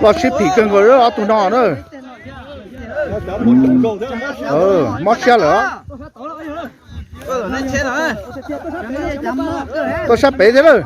Loj sib phim kawg nkaus ob tug no na. Mob siab lawm. Tuaj sab pem thiab lawm.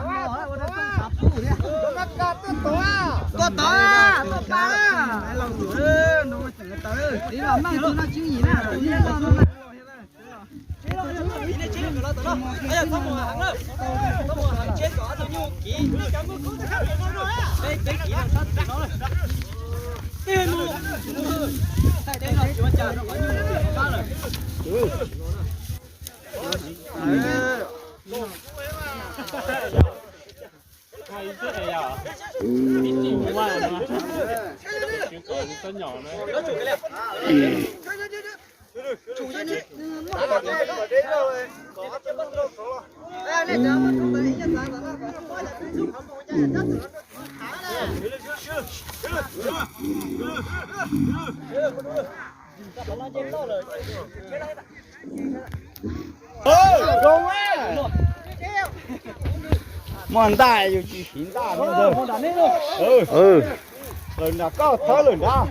Muaj ntaj yus tsis siv ntaj. Lawm nram koj thawb lawm nrad.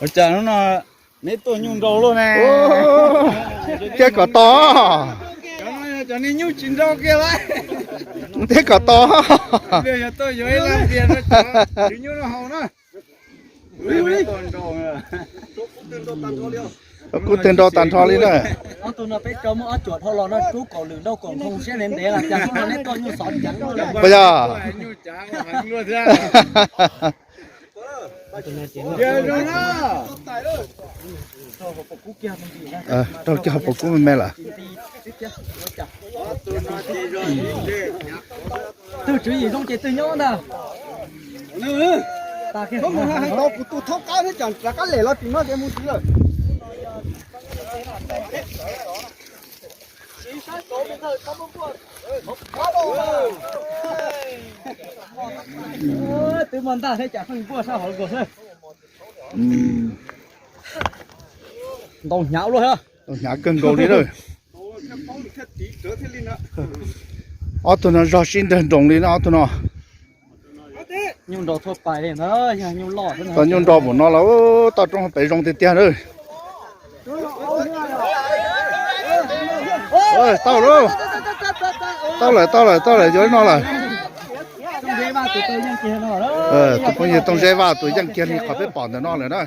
Ua cas hnub no neb tuaj nyuj nrau luaj ne? Thiab kom to. Cov no yog cov niag nyuj tsis nrau kiag lawm. Thiab kom to. Yog tuaj yuav ib lab npias rau cov tswv nyuj no haus na. Kub twg nrau tag nrho li na. Ob tug no peb cov muaj ob cuam dhau los no rub kaum lwm nrau kaum nthoo siab ntev ntev los cas hnub no neb tuaj nyuj xov ceev. Puas yog? Raug cog pom kub me me lawm. Twg tswv yim zoo ces twg nyob ntag. Tau kuv tus thaub qab thiab tsam rov qab lem los tim no ces mus tsis lawm. Twb muaj ntaj thiab cas pheej npuaj sab hauv nkaus xwb. Ntau hnyav luaj. Ntau hnyav kawg nkaus li lawm. Ob tug no zog sib ntawg nroos li na ob tug no. Nyuj nrau thuaj pais li ntag, yog nyuj loj. Tau nyuj nrau npaum no los toj roob pem zoo tiag tiag na. Tau lawm, tau lawm, tau lawm, tau lawm, yuav no lawm. Tus phooj ywg Tooj Zeb Vaj tus yeej kiag li qhov peb pom ntawm no lawm na.